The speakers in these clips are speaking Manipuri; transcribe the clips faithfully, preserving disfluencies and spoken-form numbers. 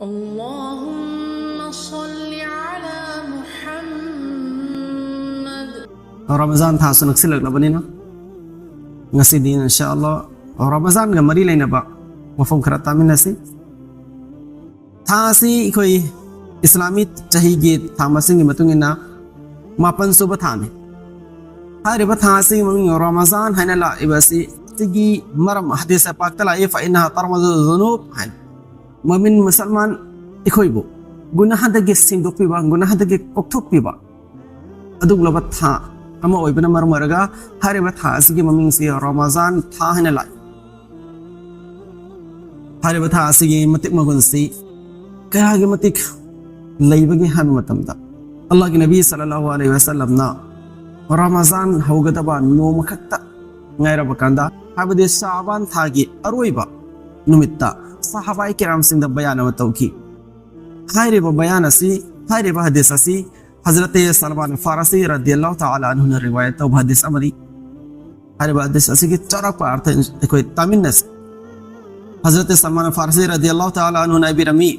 اللهم صل على محمد. ꯔꯃꯖꯥꯟ ꯊꯥꯁꯨ ꯅꯛꯁꯤꯜꯂꯛꯂꯕꯅꯤꯅ ꯉꯁꯤꯗꯤ ꯏꯟꯁꯥ ꯑꯜꯂꯥꯍ ꯔꯃꯖꯥꯟꯒ ꯃꯔꯤ ꯂꯩꯅꯕ ꯋꯥꯐꯝ ꯈꯔ ꯇꯥꯃꯤꯟꯅꯁꯤ꯫ ꯊꯥ ꯑꯁꯤ ꯑꯩꯈꯣꯏ ꯏꯁꯂꯥꯃꯤ ꯆꯍꯤꯒꯤ ꯊꯥ ꯃꯁꯤꯡꯒꯤ ꯃꯇꯨꯡ ꯏꯟꯅ ꯃꯥꯄꯟ ꯁꯨꯕ ꯊꯥꯅꯤ꯫ ꯍꯥꯏꯔꯤꯕ ꯊꯥ ꯑꯁꯤꯒꯤ ꯃꯃꯤꯡ ꯔꯃꯖꯥꯟ ꯍꯥꯏꯅ ꯂꯥꯛꯏꯕ ꯑꯁꯤ ꯁꯤꯒꯤ ꯃꯔꯝ ꯍꯗꯤꯁ ꯄꯥꯛꯇ ꯂꯥꯛꯏ, "ꯐ ꯏꯟꯅꯍꯥ ꯇꯔꯃꯗꯨ ꯖꯨꯅꯨꯕ" ꯍꯥꯏꯅ꯫ ꯃꯃꯤꯟ ꯃꯨꯁꯜꯃꯥꯟ ꯑꯩꯈꯣꯏꯕꯨ ꯒꯨꯅꯥꯍꯗꯒꯤ ꯁꯦꯡꯗꯣꯛꯄꯤꯕ, ꯒꯨꯅꯥꯍꯗꯒꯤ ꯀꯣꯛꯊꯣꯛꯄꯤꯕ ꯑꯗꯨꯒꯨꯝꯂꯕ ꯊꯥ ꯑꯃ ꯑꯣꯏꯕꯅ ꯃꯔꯝ ꯑꯣꯏꯔꯒ ꯍꯥꯏꯔꯤꯕ ꯊꯥ ꯑꯁꯤꯒꯤ ꯃꯃꯤꯡꯁꯤ ꯔꯃꯖꯥꯟ ꯊꯥ ꯍꯥꯏꯅ ꯂꯥꯛꯏ꯫ ꯍꯥꯏꯔꯤꯕ ꯊꯥ ꯑꯁꯤꯒꯤ ꯃꯇꯤꯛ ꯃꯒꯨꯟꯁꯤ ꯀꯌꯥꯒꯤ ꯃꯇꯤꯛ ꯂꯩꯕꯒꯦ ꯍꯥꯏꯕ ꯃꯇꯝꯗ, ꯑꯜꯂꯥꯍꯒꯤ ꯅꯕꯤ ꯁꯜꯂꯜꯂꯥꯍꯨ ꯑꯂꯩꯍꯤ ꯋꯥꯁꯜꯂꯝꯅ ꯔꯃꯖꯥꯟ ꯍꯧꯒꯗꯕ ꯅꯣꯡꯃꯈꯛꯇ ꯉꯥꯏꯔꯕ ꯀꯥꯟꯗ, ꯍꯥꯏꯕꯗꯤ ꯁꯥꯕꯥꯟ ꯊꯥꯒꯤ ꯑꯔꯣꯏꯕ ꯅꯨꯃꯤꯠꯇ ꯁꯍꯥꯕꯥꯏ ꯀꯤꯔꯥꯝꯁꯤꯡꯗ ꯕꯌꯥꯟ ꯑꯃ ꯇꯧꯈꯤ꯫ ꯍꯥꯏꯔꯤꯕ ꯕꯌꯥꯟ ꯑꯁꯤ, ꯍꯥꯏꯔꯤꯕ ꯍꯗꯤꯁ ꯑꯁꯤ ꯍꯖꯔꯠ ꯁꯜꯃꯥꯟ ꯐꯥꯔꯁꯤ ꯔꯗꯤꯌꯜꯂꯥꯍꯨ ꯇꯥꯂꯥ ꯑꯟꯍꯨꯅ ꯔꯤꯋꯥꯌꯠ ꯇꯧꯕ ꯍꯗꯤꯁ ꯑꯃꯅꯤ꯫ ꯍꯥꯏꯔꯤꯕ ꯍꯗꯤꯁ ꯑꯁꯤꯒꯤ ꯆꯥꯎꯔꯥꯛꯄ ꯑꯔꯊ ꯑꯩꯈꯣꯏ ꯇꯥꯃꯤꯟꯅꯁꯤ꯫ ꯍꯖꯔꯠ ꯁꯜꯃꯥꯟ ꯐꯥꯔꯁꯤ ꯔꯗꯤꯌꯜꯂꯥꯍꯨ ꯇꯥꯂꯥ ꯑꯟꯍꯨꯅ ꯍꯥꯏꯕꯤꯔꯝꯃꯤ,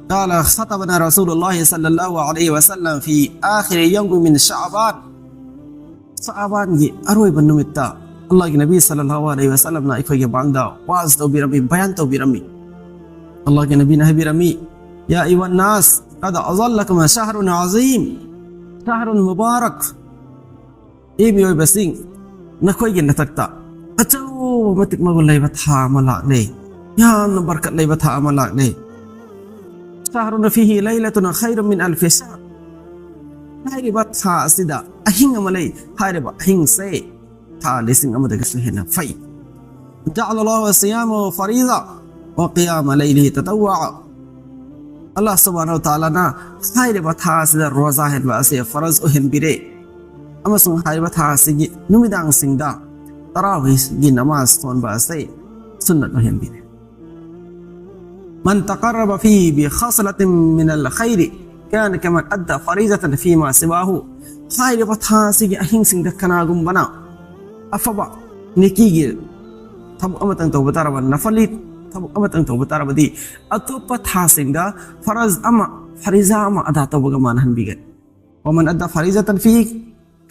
"قال خطبنا رسول الله صلى الله عليه وسلم في آخر يوم من شعبان." ꯁꯥꯕꯥꯟꯒꯤ ꯑꯔꯣꯏꯕ ꯅꯨꯃꯤꯠꯇ ꯑꯜꯂꯥꯍꯒꯤ ꯅꯕꯤ ꯁꯜꯂꯜꯂꯥꯍꯨ ꯑꯂꯩꯍꯤ ꯋꯥꯁꯜꯂꯝꯅ ꯑꯩꯈꯣꯏꯒꯤ ꯃꯥꯡꯗ ꯋꯥꯖ ꯇꯧꯕꯤꯔꯝꯃꯤ, ꯕꯌꯥꯟ ꯇꯧꯕꯤꯔꯝꯃꯤ꯫ ꯑꯜꯂꯥꯍꯒꯤ ꯅꯕꯤꯅ ꯍꯥꯏꯕꯤꯔꯝꯃꯤ, "يا أيها الناس قد أظلكم شهر عظيم، شهر مبارك." ꯑꯦ ꯃꯤꯑꯣꯏꯕꯁꯤꯡ, ꯅꯈꯣꯏꯒꯤ ꯅꯊꯛꯇ ꯑꯆꯧꯕ ꯃꯇꯤꯛ ꯃꯒꯨꯟ ꯂꯩꯕ ꯊꯥ ꯑꯃ ꯂꯥꯛꯂꯦ, ꯌꯥꯝꯅ ꯕꯔꯀꯠ ꯂꯩꯕ ꯊꯥ ꯑꯃ ꯂꯥꯛꯂꯦ꯫ "شهر فيه ليلة خير من ألف شهر." ꯍꯥꯏꯔꯤꯕ ꯊꯥ ꯑꯁꯤꯗ ꯑꯍꯤꯡ ꯑꯃ ꯂꯩ꯫ ꯍꯥꯏꯔꯤꯕ ꯑꯍꯤꯡꯁꯦ ꯊꯥ ꯂꯤꯁꯤꯡ ꯑꯃꯗꯒꯤꯁꯨ ꯍꯦꯟꯅ ꯐꯩ꯫ "جعل الله صيامه فريضة وقيام ليله تطوعا." ꯑꯜꯂꯥꯍ ꯁꯨꯕꯍꯥꯅꯍꯨ ꯋ ꯇꯥꯂꯥꯅ ꯍꯥꯏꯔꯤꯕ ꯊꯥ ꯑꯁꯤꯗ ꯔꯣꯖꯥ ꯍꯦꯟꯕ ꯑꯁꯤ ꯐꯔꯖ ꯑꯣꯏꯍꯟꯕꯤꯔꯦ, ꯑꯃꯁꯨꯡ ꯍꯥꯏꯔꯤꯕ ꯊꯥ ꯑꯁꯤꯒꯤ ꯅꯨꯃꯤꯗꯥꯡꯁꯤꯡꯗ ꯇꯔꯥꯋꯤꯍꯒꯤ ꯅꯃꯥꯖ ꯁꯣꯟꯕ ꯑꯁꯤ ꯁꯨꯟꯅꯠ ꯑꯣꯏꯍꯟꯕꯤꯔꯦ꯫ "من تقرب فيه بخصلة من الخير كان كمن أدى فريضة فيما سواه." ꯍꯥꯏꯔꯤꯕ ꯊꯥ ꯑꯁꯤꯒꯤ ꯑꯍꯤꯡꯁꯤꯡꯗ ꯀꯅꯥꯒꯨꯝꯕꯅ ꯑꯐꯕ ꯅꯦꯀꯤꯒꯤ ꯊꯕꯛ ꯑꯃꯇꯪ ꯇꯧꯕ ꯇꯥꯔꯕ, ꯅꯐꯂꯤ ꯊꯕꯛ ꯑꯃꯇꯪ ꯇꯧꯕ ꯇꯥꯔꯕꯗꯤ ꯑꯇꯣꯞꯄ ꯊꯥꯁꯤꯡꯗ ꯐꯔꯖ ꯑꯃ, ꯐꯔꯤꯖꯥ ꯑꯃ ꯑꯗꯥ ꯇꯧꯕꯒ ꯃꯥꯟꯅꯍꯟꯕꯤꯒꯅꯤ꯫ ومن أدى فريضة فيه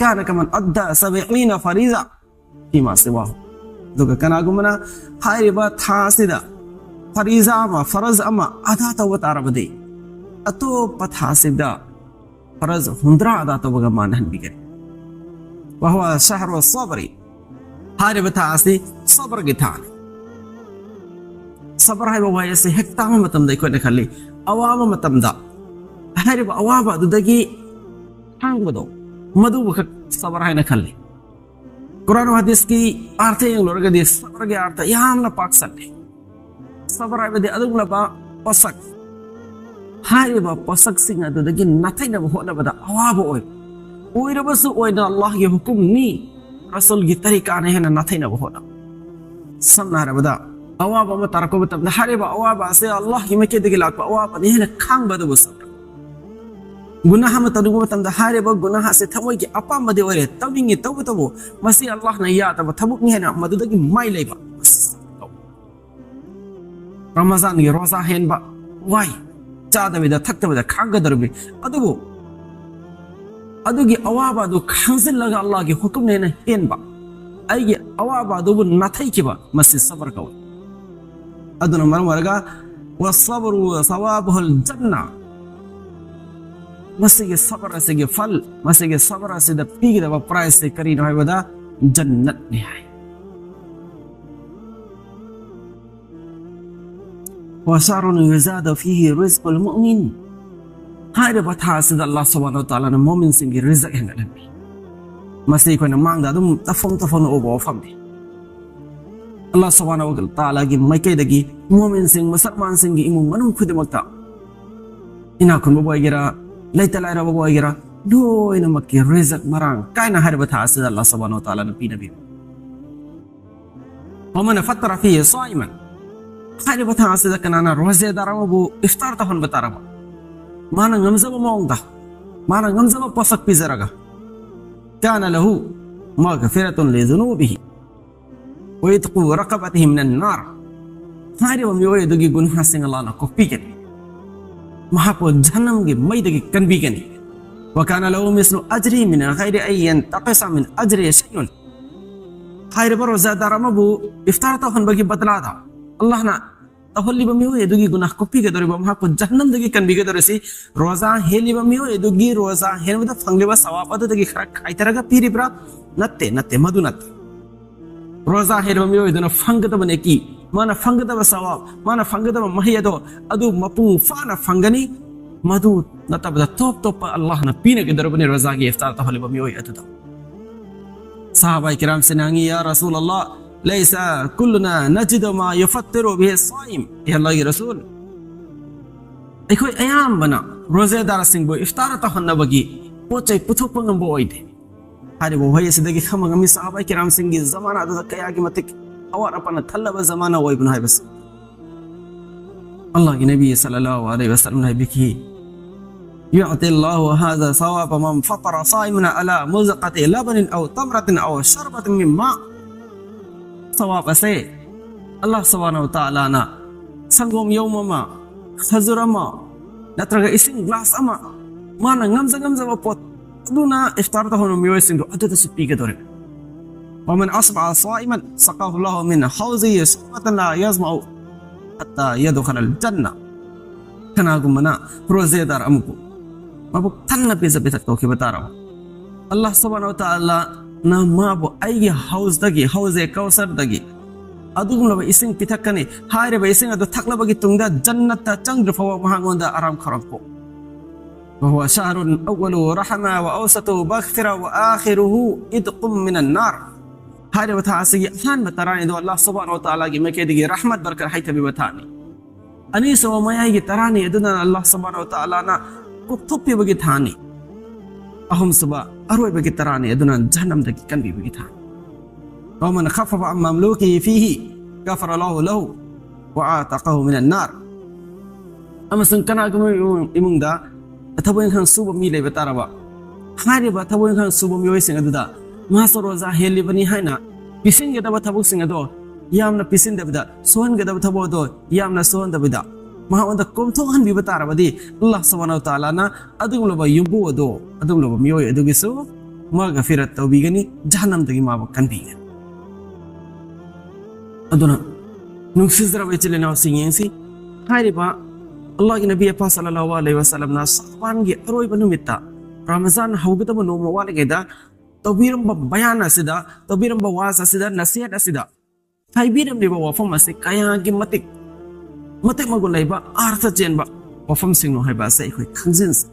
كان كمن أدى سبعين فريضة فيما سواه. ꯑꯗꯨꯒ ꯀꯅꯥꯒꯨꯝꯕꯅ ꯍꯥꯏꯔꯤꯕ ꯊꯥ ꯑꯁꯤꯗ ꯐꯔꯤꯖꯥ ꯑꯃ, ꯐꯔꯖ ꯑꯃ ꯑꯗꯥ ꯇꯧꯕ ꯇꯥꯔꯕꯗꯤ ꯑꯇꯣꯞꯄ ꯊꯥꯁꯤꯡꯗ ꯐꯔꯖ ꯍꯨꯝꯗ꯭ꯔꯥ ꯑꯗꯥ ꯇꯧꯕꯒ ꯃꯥꯟꯅꯍꯟꯕꯤꯒꯅꯤ꯫ وهو شهر الصبر. ꯍꯥꯏꯔꯤꯕ ꯊꯥ ꯑꯁꯤ ꯁꯕꯔꯒꯤ ꯊꯥꯅꯤ꯫ ꯁꯕꯔ ꯍꯥꯏꯕ ꯋꯥꯍꯩ ꯑꯁꯤ ꯍꯦꯛ ꯇꯥꯕ ꯃꯇꯝꯗ ꯑꯩꯈꯣꯏꯅ ꯈꯜꯂꯤ, ꯑꯋꯥꯕ ꯃꯇꯝꯗ ꯍꯥꯏꯔꯤꯕ ꯑꯋꯥꯕ ꯑꯗꯨꯗꯒꯤ ꯈꯥꯡꯕꯗꯣ, ꯃꯗꯨꯕꯨ ꯈꯛ ꯁꯕꯔ ꯍꯥꯏꯅ ꯈꯜꯂꯤ꯫ ꯀꯨꯔꯥꯟ ꯍꯗꯤꯁꯀꯤ ꯑꯥꯔꯊ ꯌꯦꯡꯂꯨꯔꯒꯗꯤ ꯁꯕꯔꯒꯤ ꯑꯥꯔꯊ ꯌꯥꯝꯅ ꯄꯥꯛ ꯆꯠꯂꯤ꯫ ꯁꯕꯔ ꯍꯥꯏꯕꯗꯤ ꯑꯗꯨꯒꯨꯝꯂꯕ ꯄꯣꯠꯁꯛ, ꯍꯥꯏꯔꯤꯕ ꯄꯣꯠꯁꯛꯁꯤꯡ ꯑꯗꯨꯗꯒꯤ ꯅꯥꯊꯩꯅꯕ ꯍꯣꯠꯅꯕꯗ ꯑꯋꯥꯕ ꯑꯣꯏ꯫ ꯑꯣꯏꯔꯕꯁꯨ ꯑꯣꯏꯅ ꯑꯜꯂꯥꯍꯒꯤ ꯍꯨꯀꯨꯝꯅꯤ, ꯔꯁꯨꯜꯒꯤ ꯇꯔꯤꯀꯥꯅ ꯍꯦꯟꯅ ꯅꯥꯊꯩꯅꯕ ꯍꯣꯠꯅꯕ꯫ ꯁꯝꯅ ꯍꯥꯏꯔꯕꯗ, ꯑꯋꯥꯕ ꯑꯃ ꯇꯥꯔꯛꯄ ꯃꯇꯝꯗ ꯍꯥꯏꯔꯤꯕ ꯑꯋꯥꯕ ꯑꯁꯦ ꯑꯜꯂꯥꯍꯒꯤ ꯃꯥꯏꯀꯩꯗꯒꯤ ꯂꯥꯛꯄ ꯑꯋꯥꯕꯅꯤ ꯍꯥꯏꯅ ꯈꯪꯕ ꯑꯗꯨꯕꯨ ꯁꯕꯔ꯫ ꯒꯨꯅꯥꯍ ꯑꯃ ꯇꯧꯅꯤꯡꯕ ꯃꯇꯝꯗ ꯍꯥꯏꯔꯤꯕ ꯒꯨꯅꯥꯍ ꯑꯁꯦ ꯊꯃꯣꯏꯒꯤ ꯑꯄꯥꯝꯕꯗꯤ ꯑꯣꯏꯔꯦ, ꯇꯧꯅꯤꯡꯉꯤ, ꯇꯧꯕꯇꯕꯨ ꯃꯁꯤ ꯑꯜꯂꯥꯍꯅ ꯌꯥꯗꯕ ꯊꯕꯛꯅꯤ ꯍꯥꯏꯅ ꯃꯗꯨꯗꯒꯤ ꯃꯥꯏ ꯂꯩꯕ꯫ ꯔꯃꯖꯥꯟꯒꯤ ꯔꯣꯖꯥ ꯍꯦꯟꯕ, ꯋꯥꯏ, ꯆꯥꯗꯕꯤꯗ ꯊꯛꯇꯕꯤꯗ ꯈꯥꯡꯒꯗꯧꯔꯤꯕꯅꯤ, ꯑꯗꯨꯕꯨ ꯑꯗꯨꯒꯤ ꯑꯋꯥꯕ ꯑꯗꯨ ꯈꯥꯡꯖꯤꯜꯂꯒ ꯑꯜꯂꯥꯍꯒꯤ ꯍꯨꯀꯨꯝꯅ ꯍꯦꯟꯅ ꯍꯦꯟꯕ, ꯑꯩꯒꯤ ꯑꯋꯥꯕ ꯑꯗꯨꯕꯨ ꯅꯥꯊꯩꯈꯤꯕ, ꯃꯁꯤ ꯁꯕꯔ ꯀꯧꯏ꯫ ꯑꯗꯨꯅ ꯃꯔꯝ ꯑꯣꯏꯔꯒ والصبر ثوابه الجنة. ꯃꯁꯤꯒꯤ ꯁꯕꯔ ꯑꯁꯤꯒꯤ ꯐꯜ, ꯃꯁꯤꯒꯤ ꯁꯕꯔ ꯑꯁꯤꯗ ꯄꯤꯒꯗꯕ ꯄ꯭ꯔꯥꯏꯖꯁꯤ ꯀꯔꯤꯅꯣ ꯍꯥꯏꯕꯗ ꯖꯟꯅꯠꯅꯤ ꯍꯥꯏ꯫ وشهر يزاد فيه رزق المؤمن. ꯍꯥꯏꯔꯤꯕ ꯊꯥ ꯑꯁꯤꯗ ꯑꯜꯂꯥꯍ ꯁꯨꯕꯍꯥꯅꯍꯨ ꯋ ꯇꯥꯂꯥꯅ ꯃꯣꯃꯤꯟꯁꯤꯡꯒꯤ ꯔꯤꯖꯛ ꯍꯦꯟꯒꯠꯍꯟꯕꯤ꯫ ꯃꯁꯤ ꯑꯩꯈꯣꯏꯅ ꯃꯥꯡꯗ ꯑꯗꯨꯝ ꯇꯐꯝ ꯇꯐꯝꯅ ꯎꯕ ꯋꯥꯐꯝꯅꯤ꯫ ꯑꯜꯂꯥꯍ ꯁꯨꯕꯍꯥꯅꯍꯨ ꯋ ꯇꯥꯂꯥꯒꯤ ꯃꯥꯏꯀꯩꯗꯒꯤ ꯃꯣꯃꯤꯟꯁꯤꯡ, ꯃꯨꯁꯜꯃꯥꯟꯁꯤꯡꯒꯤ ꯏꯃꯨꯡ ꯃꯅꯨꯡ ꯈꯨꯗꯤꯡꯃꯛꯇ, ꯏꯅꯥꯛ ꯈꯨꯟꯕꯕꯨ ꯑꯣꯏꯒꯦꯔꯥ, ꯂꯩꯇ ꯂꯥꯏꯔꯕꯕꯨ ꯑꯣꯏꯒꯦꯔꯥ, ꯂꯣꯏꯅꯃꯛꯀꯤ ꯔꯤꯖꯛ ꯃꯔꯥꯡ ꯀꯥꯏꯅ ꯍꯥꯏꯔꯤꯕ ꯊꯥ ꯑꯁꯤꯗ ꯑꯜꯂꯥꯍ ꯁꯨꯕꯍꯥꯅꯍꯨ ꯋ ꯇꯥꯂꯥꯅ ꯄꯤꯅꯕꯤ꯫ ومن فطر فيه صائما. ꯍꯥꯏꯔꯤꯕ ꯊꯥ ꯑꯁꯤꯗ ꯀꯅꯥꯅ ꯔꯣꯖꯦꯗꯥꯔ ꯑꯃꯕꯨ ꯏꯐꯇꯥꯔ ꯇꯧꯍꯟꯕ ꯇꯥꯔꯕ, ꯃꯥꯅ ꯉꯝꯖꯕ ꯃꯑꯣꯡꯗ, ꯃꯥꯅ ꯉꯝꯖꯕ ꯄꯣꯠꯁꯛ ꯄꯤꯖꯔꯒ, كان له مغفرة لذنوبه وعتق رقبته من النار. ꯍꯥꯏꯔꯤꯕ ꯃꯤꯑꯣꯏ ꯑꯗꯨꯒꯤ ꯒꯨꯟꯍꯥꯁꯤꯡ ꯑꯜꯂꯥꯍꯅ ꯀꯣꯛꯄꯤꯒꯅꯤ꯫ ꯃꯍꯥꯛꯄꯨ ꯖꯍꯟꯅꯝꯒꯤ ꯃꯩꯗꯒꯤ ꯀꯟꯕꯤꯒꯅꯤ꯫ "وكان له مثل أجره من غير أن ينتقص من أجره شيء"꯫ ꯍꯥꯏꯔꯤꯕ ꯔꯣꯖꯥꯗꯥꯔ ꯑꯃꯕꯨ ꯏꯐꯇꯥꯔ ꯇꯧꯍꯟꯕꯒꯤ ꯕꯗꯂꯥꯗ ꯑꯜꯂꯥꯍꯅ ꯇꯧꯍꯜꯂꯤꯕ ꯃꯤꯑꯣꯏ ꯑꯗꯨꯒꯤ ꯒꯨꯅꯥꯍ ꯀꯣꯛꯄꯤꯒꯗꯧꯔꯤꯕ, ꯃꯍꯥꯛꯄꯨ ꯖꯍꯟꯅꯝꯗꯒꯤ ꯀꯟꯕꯤꯒꯗꯧꯔꯤꯁꯤ ꯔꯣꯖꯥ ꯍꯦꯜꯂꯤꯕ ꯃꯤꯑꯣꯏ ꯑꯗꯨꯒꯤ ꯔꯣꯖꯥ ꯍꯦꯟꯕꯗ ꯐꯪꯂꯤꯕ ꯁꯋꯥꯕ ꯑꯗꯨꯗꯒꯤ ꯈꯔ ꯈꯥꯏꯊꯔꯒ ꯄꯤꯔꯤꯕ꯭ꯔꯥ? ꯅꯠꯇꯦ, ꯅꯠꯇꯦ, ꯃꯗꯨ ꯅꯠꯇꯦ꯫ ꯔꯣꯖꯥ ꯍꯦꯟꯕ ꯃꯤꯑꯣꯏꯗꯨꯅ ꯐꯪꯒꯗꯕ ꯅꯦꯀꯤ, ꯃꯥꯅ ꯐꯪꯒꯗꯕ ꯁꯋꯥꯕ, ꯃꯥꯅ ꯐꯪꯒꯗꯕ ꯃꯍꯩ ꯑꯗꯣ, ꯑꯗꯨ ꯃꯄꯨꯡ ꯐꯥꯅ ꯐꯪꯒꯅꯤ꯫ ꯃꯗꯨ ꯅꯠꯇꯕꯗ ꯇꯣꯞ ꯇꯣꯞꯄ ꯑꯜꯂꯥꯍꯅ ꯄꯤꯅꯒꯗꯧꯔꯕꯅꯤ ꯔꯣꯖꯥꯒꯤ ꯏꯐꯇꯥꯔ ꯇꯧꯍꯜꯂꯤꯕ ꯃꯤꯑꯣꯏ ꯑꯗꯨꯗ꯫ ꯁꯍꯥꯕꯥꯏ ꯀꯤꯔꯥꯝꯁꯤꯅ ꯍꯪꯉꯤ, "يا رسول الله، ليس كلنا نجد ما يفطر به الصائم." ꯑꯦ ꯑꯜꯂꯥꯍꯒꯤ ꯔꯁꯨꯜ, ꯑꯩꯈꯣꯏ ꯑꯌꯥꯝꯕꯅ ꯔꯣꯖꯦꯗꯥꯔꯁꯤꯡꯕꯨ ꯏꯐꯇꯥꯔ ꯇꯧꯍꯟꯅꯕꯒꯤ ꯄꯣꯠ ꯆꯩ ꯄꯨꯊꯣꯛꯄ ꯉꯝꯕ ꯑꯣꯏꯗꯦ꯫ ꯍꯥꯏꯔꯤꯕ ꯋꯥꯍꯩ ꯑꯁꯤꯗꯒꯤ ꯈꯪꯕ ꯉꯝꯃꯤ, ꯁꯍꯥꯕꯥꯏ ꯀꯤꯔꯥꯝꯁꯤꯡꯒꯤ ꯖꯃꯥꯅꯥ ꯑꯗꯨꯗ ꯀꯌꯥꯒꯤ ꯃꯇꯤꯛ ꯑꯋꯥꯠ ꯑꯄꯥꯅ ꯊꯜꯂꯕ ꯖꯃꯥꯅꯥ ꯑꯣꯏꯕꯅꯣ ꯍꯥꯏꯕꯁꯤ꯫ ꯑꯜꯂꯥꯍꯒꯤ ꯅꯕꯤ ꯁꯜꯂꯜꯂꯥꯍꯨ ꯑꯂꯩꯍꯤ ꯋꯁꯜꯂꯝꯅ ꯍꯥꯏꯕꯤꯈꯤ, "يعطي الله هذا ثواب من فطر صائما على مذقة لبن أو تمرة أو شربة من ماء." ꯁꯋꯥꯕ ꯑꯁꯦ ꯑꯜꯂꯥꯍ ꯁꯨꯕꯍꯥꯅꯍꯨ ꯋ ꯇꯥꯂꯥꯅ ꯁꯪꯒꯣꯝ ꯌꯧꯝ ꯑꯃ, ꯈꯖꯨꯔ ꯑꯃ, ꯅꯠꯇ꯭ꯔꯒ ꯏꯁꯤꯡ ꯒ꯭ꯂꯥꯁ ꯑꯃ, ꯃꯥꯅ ꯉꯝꯖ ꯉꯝꯖꯕ ꯄꯣꯠ ꯑꯗꯨꯅ ꯏꯐꯇꯥꯔ ꯇꯧꯍꯟꯕ ꯃꯤꯑꯣꯏꯁꯤꯡꯗꯣ ꯑꯗꯨꯗꯁꯨ ꯄꯤꯒꯗꯧꯔꯤꯕ꯫ "ومن أصبح صائما سقاه الله من حوضه شربة لا يظمأ حتى يدخل الجنة." ꯀꯅꯥꯒꯨꯝꯕꯅ ꯔꯣꯖꯦꯗꯥꯔ ꯑꯃꯕꯨ ꯃꯕꯨꯛ ꯊꯟꯅ ꯄꯤꯖ ꯄꯤꯊꯛ ꯇꯧꯈꯤꯕ ꯇꯥꯔꯕ, ꯑꯜꯂꯥꯍ ꯁꯨꯕꯍꯥꯅꯍꯨ ꯋ ꯇꯥꯂꯥꯅ ꯃꯥꯕꯨ "ꯑꯩꯒꯤ ꯍꯥꯎꯁꯇꯒꯤ, ꯍꯥꯎꯖꯦ ꯀꯧꯁꯔꯗꯒꯤ ꯑꯗꯨꯒꯨꯝꯂꯕ ꯏꯁꯤꯡ ꯄꯤꯊꯛꯀꯅꯤ, ꯍꯥꯏꯔꯤꯕ ꯏꯁꯤꯡ ꯑꯗꯨ ꯊꯛꯂꯕꯒꯤ ꯇꯨꯡꯗ ꯖꯟꯅꯠꯇ ꯆꯪꯗ꯭ꯔꯤ ꯐꯥꯎꯕ ꯃꯍꯥꯛꯉꯣꯟꯗ ꯑꯔꯥꯝ ꯈꯧꯔꯥꯡꯄꯣꯛ." "وهو شهر أوله رحمة وأوسطه مغفرة وآخره عتق من النار." ꯍꯥꯏꯔꯤꯕ ꯊꯥ ꯑꯁꯤꯒꯤ ꯑꯍꯥꯟꯕ ꯇꯔꯥꯅꯤꯗꯣ ꯑꯜꯂꯥꯍ ꯁꯨꯕꯍꯥꯅꯍꯨ ꯋ ꯇꯥꯂꯥꯒꯤ ꯃꯥꯏꯀꯩꯗꯒꯤ ꯔꯍꯃꯠ, ꯕꯔꯀꯠ ꯍꯩꯊꯕꯤꯕ ꯊꯥꯅꯤ꯫ ꯑꯅꯤꯁꯨꯕ ꯃꯌꯥꯏꯒꯤ ꯇꯔꯥꯅꯤ ꯑꯗꯨꯅ ꯑꯜꯂꯥꯍ ꯁꯨꯕꯍꯥꯅꯍꯨ ꯋ ꯇꯥꯂꯥꯅ ꯀꯣꯛꯊꯣꯛꯄꯤꯕꯒꯤ ꯊꯥꯅꯤ꯫ ꯑꯍꯨꯝꯁꯨꯕ ꯑꯔꯣꯏꯕꯒꯤ ꯇꯔꯥꯅꯤ ꯑꯗꯨꯅ ꯖꯍꯟꯅꯝꯗꯒꯤ ꯀꯟꯕꯤꯕꯒꯤ ꯊꯥꯅꯤ꯫ "ومن خفف عن مملوكه فيه غفر الله له وأعتقه من النار." ꯑꯃꯁꯨꯡ ꯀꯅꯥꯒꯨꯝꯕ ꯏꯃꯨꯡ-, ꯏꯃꯨꯡꯗ ꯊꯕꯛ ꯏꯪꯈꯥꯡ ꯁꯨꯕ ꯃꯤ ꯂꯩꯕ ꯇꯥꯔꯕ, ꯍꯥꯏꯔꯤꯕ ꯊꯕꯛ ꯏꯪꯈꯥꯡ ꯁꯨꯕ ꯃꯤꯑꯣꯏꯁꯤꯡ ꯑꯗꯨꯗ ꯃꯥꯁꯨ ꯔꯣꯖꯥ ꯍꯦꯜꯂꯤꯕꯅꯤ ꯍꯥꯏꯅ ꯄꯤꯁꯤꯟꯒꯗꯕ ꯊꯕꯛꯁꯤꯡ ꯑꯗꯣ ꯌꯥꯝꯅ ꯄꯤꯁꯤꯟꯗꯕꯤꯗ, ꯁꯨꯍꯟꯒꯗꯕ ꯊꯕꯛ ꯑꯗꯣ ꯌꯥꯝꯅ ꯁꯨꯍꯟꯗꯕꯤꯗ ꯃꯉꯣꯟꯗ ꯀꯣꯝꯊꯣꯛꯍꯟꯕꯤꯕ ꯇꯥꯔꯕꯗꯤ, ꯑꯜꯂꯥꯍ ꯁꯨꯕꯍꯥꯅꯍꯨ ꯋ ꯇꯥꯂꯥꯅ ꯑꯗꯨꯒꯨꯝꯂꯕ ꯌꯨꯝꯕꯨ ꯑꯗꯣ, ꯑꯗꯨꯒꯨꯝꯂꯕ ꯃꯤꯑꯣꯏ ꯑꯗꯨꯒꯤꯁꯨ ꯃꯒꯐꯤꯔꯠ ꯇꯧꯕꯤꯒꯅꯤ, ꯖꯍꯟꯅꯝꯗꯒꯤ ꯃꯥꯕꯨ ꯀꯟꯕꯤꯒꯅꯤ꯫ ꯑꯗꯨꯅ ꯅꯨꯡꯁꯤꯖꯔꯕ ꯏꯆꯤꯜ ꯏꯅꯥꯎꯁꯤꯡ, ꯌꯦꯡꯁꯤ, ꯍꯥꯏꯔꯤꯕ ꯑꯜꯂꯥꯍꯒꯤ ꯅꯕꯤ ꯑꯄꯥ ꯁꯜꯂꯜꯂꯥꯍꯨ ꯑꯂꯩꯍꯤ ꯋꯁꯜꯂꯝꯅ ꯁꯥꯕꯥꯟꯒꯤ ꯑꯔꯣꯏꯕ ꯅꯨꯃꯤꯠꯇ, ꯔꯃꯖꯥꯟ ꯍꯧꯒꯗꯕ ꯅꯣꯡꯃ ꯋꯥꯠꯂꯤꯉꯩꯗ ꯇꯧꯕꯤꯔꯝꯕ ꯕꯌꯥꯟ ꯑꯁꯤꯗ, ꯇꯧꯕꯤꯔꯝꯕ ꯋꯥꯖ ꯑꯁꯤꯗ, ꯅꯁꯤꯍꯠ ꯑꯁꯤꯗ ꯍꯥꯏꯕꯤꯔꯝꯂꯤꯕ ꯋꯥꯐꯝ ꯑꯁꯤ ꯀꯌꯥꯒꯤ ꯃꯇꯤꯛ, ꯃꯇꯤꯛ ꯃꯒꯨꯟ ꯂꯩꯕ, ꯑꯥꯔꯊ ꯆꯦꯟꯕ ꯋꯥꯐꯝꯁꯤꯡꯅꯣ ꯍꯥꯏꯕ ꯑꯁꯤ ꯑꯩꯈꯣꯏ ꯈꯪꯖꯤꯟꯁꯤ꯫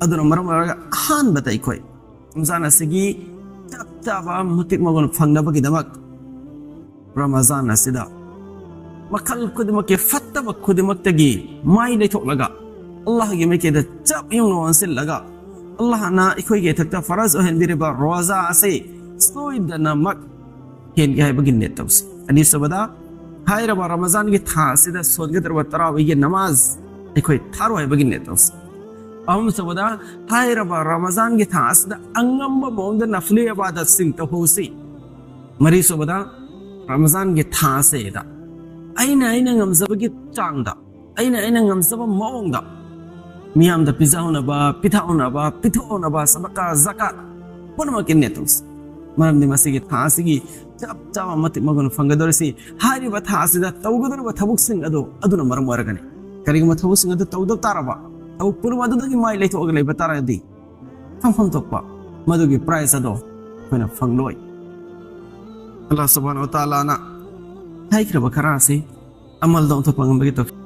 ꯑꯗꯨꯅ ꯃꯔꯝ ꯑꯣꯏꯔꯒ ꯑꯍꯥꯟꯕꯗ ꯑꯩꯈꯣꯏ ꯔꯃꯖꯥꯟ ꯑꯁꯤꯒꯤ ꯆꯞ ꯆꯥꯕ ꯃꯇꯤꯛ ꯃꯒꯨꯟ ꯐꯪꯅꯕꯒꯤꯗꯃꯛ, ꯔꯃꯖꯥꯟ ꯑꯁꯤꯗ ꯃꯈꯜ ꯈꯨꯗꯤꯡꯃꯛꯀꯤ ꯐꯠꯇꯕ ꯈꯨꯗꯤꯡꯃꯛꯇꯒꯤ ꯃꯥꯏ ꯂꯩꯊꯣꯛꯂꯒ, ꯑꯜꯂꯥꯍꯒꯤ ꯃꯥꯏꯀꯩꯗ ꯆꯞ ꯌꯨꯡꯅ ꯑꯣꯟꯁꯤꯜꯂꯒ, ꯑꯜꯂꯥꯍꯅ ꯑꯩꯈꯣꯏꯒꯤ ꯏꯊꯛꯇ ꯐꯔꯖ ꯑꯣꯏꯍꯟꯕꯤꯔꯤꯕ ꯔꯣꯖꯥ ꯑꯁꯤ ꯁꯣꯏꯗꯅꯃꯛ ꯍꯦꯟꯒꯦ ꯍꯥꯏꯕꯒꯤ ꯅꯤꯌꯠ ꯇꯧꯁꯤ꯫ ꯑꯅꯤꯁꯨꯕꯗ, ꯍꯥꯏꯔꯕ ꯔꯃꯖꯥꯟꯒꯤ ꯊꯥ ꯑꯁꯤꯗ ꯁꯣꯟꯒꯗꯧꯔꯕ ꯇꯔꯥꯋꯤꯒꯤ ꯅꯃꯥꯖ ꯑꯩꯈꯣꯏ ꯊꯥꯔꯣꯏ ꯍꯥꯏꯕꯒꯤ ꯅꯤꯌꯠ ꯇꯧꯁꯤ꯫ ꯑꯍꯨꯝꯁꯨꯕꯗ, ꯍꯥꯏꯔꯕ ꯔꯃꯖꯥꯟꯒꯤ ꯊꯥ ꯑꯁꯤꯗ ꯑꯉꯝꯕ ꯃꯑꯣꯡꯗ ꯅꯐꯂꯤ ꯏꯕꯥꯗꯠꯁꯤꯡ ꯇꯧꯍꯧꯁꯤ꯫ ꯃꯔꯤꯁꯨꯕꯗ, ꯔꯃꯖꯥꯟꯒꯤ ꯊꯥ ꯑꯁꯤꯗ ꯑꯩꯅ, ꯑꯩꯅ ꯉꯝꯖꯕꯒꯤ ꯆꯥꯡꯗ, ꯑꯩꯅ, ꯑꯩꯅ ꯉꯝꯖꯕ ꯃꯑꯣꯡꯗ ꯃꯤꯌꯥꯝꯗ ꯄꯤꯖꯍꯧꯅꯕ, ꯄꯤꯊꯛꯍꯧꯅꯕ, ꯄꯤꯊꯣꯛꯍꯧꯅꯕ, ꯁꯗꯀꯥ, ꯖꯀꯥꯠ ꯄꯨꯝꯅꯃꯛꯀꯤ ꯅꯤꯌꯠ ꯇꯧꯁꯤ꯫ ꯃꯔꯝꯗꯤ ꯃꯁꯤꯒꯤ ꯊꯥ ꯑꯁꯤꯒꯤ ꯆꯞ ꯆꯥꯕ ꯃꯇꯤꯛ ꯃꯒꯨꯟ ꯐꯪꯒꯗꯧꯔꯤꯁꯤ ꯍꯥꯏꯔꯤꯕ ꯊꯥ ꯑꯁꯤꯗ ꯇꯧꯒꯗꯧꯔꯤꯕ ꯊꯕꯛꯁꯤꯡ ꯑꯗꯨ ꯑꯗꯨꯅ ꯃꯔꯝ ꯑꯣꯏꯔꯒꯅꯤ꯫ ꯀꯔꯤꯒꯨꯝꯕ ꯊꯕꯛꯁꯤꯡ ꯑꯗꯨ ꯇꯧꯗꯕ ꯇꯥꯔꯕ, ꯊꯕꯛ ꯄꯨꯝꯅꯃꯛ ꯑꯗꯨꯗꯒꯤ ꯃꯥꯏ ꯂꯩꯊꯣꯛꯑꯒ ꯂꯩꯕ ꯇꯥꯔꯒꯗꯤ, ꯐꯪꯐꯝ ꯊꯣꯛꯄ ꯃꯗꯨꯒꯤ ꯄ꯭ꯔꯥꯏꯖ ꯑꯗꯣ ꯑꯩꯈꯣꯏꯅ ꯐꯪꯂꯣꯏ꯫ ꯑꯜꯂꯥꯍ ꯁꯨꯕꯍꯥꯅꯍꯨ ꯋ ꯇꯥꯂꯥꯅ ꯍꯥꯏꯈ꯭ꯔꯕ ꯈꯔ ꯑꯁꯤ ꯑꯃꯜꯗ ꯑꯣꯟꯊꯣꯛꯄ ꯉꯝꯕꯒꯤ ꯇꯧꯐꯤꯛ